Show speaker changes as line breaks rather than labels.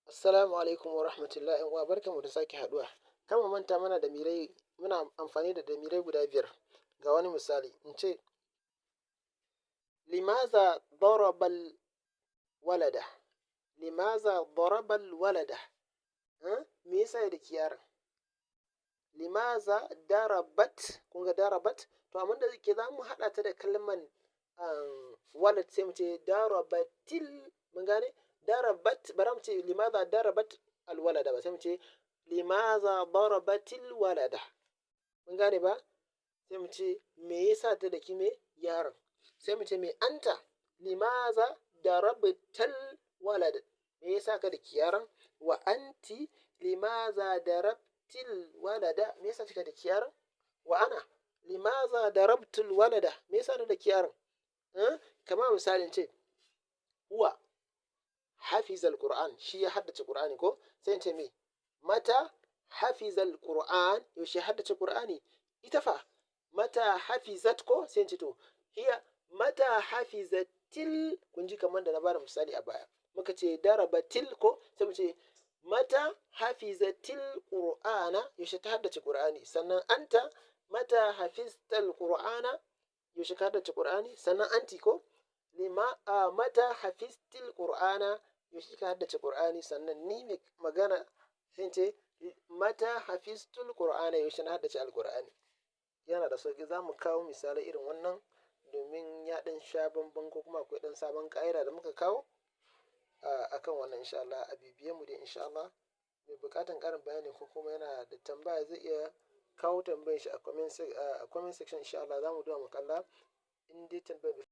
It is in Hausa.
Assalamu alaikum wa rahmatullahi wa barkanmu da sake haɗuwa. Kar mu manta muna da damirai, muna amfani da damirai guda biyar. Ga wani misali, in ce لماذا ضرب الولد؟ لماذا ضرب الولد؟ Me yasa ya daki yaron? لماذا ضربت, kun ga ضربت, to amma da ke za mu haɗa ta da kalman ولد, sai mu ce ضربت ال, mun gane? ضربت, ba za mu ce لماذا ضربت الولد ba, sai mu ce لماذا ضربت الولد. Mun gane ba? Sai mu ce me yasa ta daki me? Yaron. Sai mu ce me? أنت لماذا ضربت الولد? Me yasa ka daki yaron? وأنت لماذا ضربت الولد? Me yasa kika daki yaron? وأنا لماذا ضربت الولد? Me yasa na daki yaron? Kamar misalin ce هو حفظ القرآن, shi ya haddace Qur'ani ko? Sai in ce me? متى حفظ القرآن? Yaushe haddace Qur'ani? Ita fa, متى حفظت ko? Sai in ce to هي متى حفظت ال, kun ji kamar da na bada misali a baya. Muka ce ضربت ال ko? Sai mu ce متى حفظت القرآن, yaushe ta haddace Qur'ani? Sannan أنت متى حفظت القرآن, yaushe ka haddace Qur'ani? Sannan أنتِ ko? لما متى حفظت القرآن, yaushe ka haddace Qur'ani? Sannan ni mai magana sai in ce متى حفظت القرآن, yaushe na haddace Alqur'ani? Yana da sauƙi, za mu kawo misalai irin wannan domin ya ɗan sha bamban ko kuma akwai ɗan sabon ƙa'ida da muka kawo a kan wannan, insha Allah. A bibiye mu dai, insha Allah. Mai buƙatan ƙarin bayani ko kuma yana da tambaya zai iya kawo tambayar shi a comment section, insha Allah za mu duba mu kalla in dai tambayar.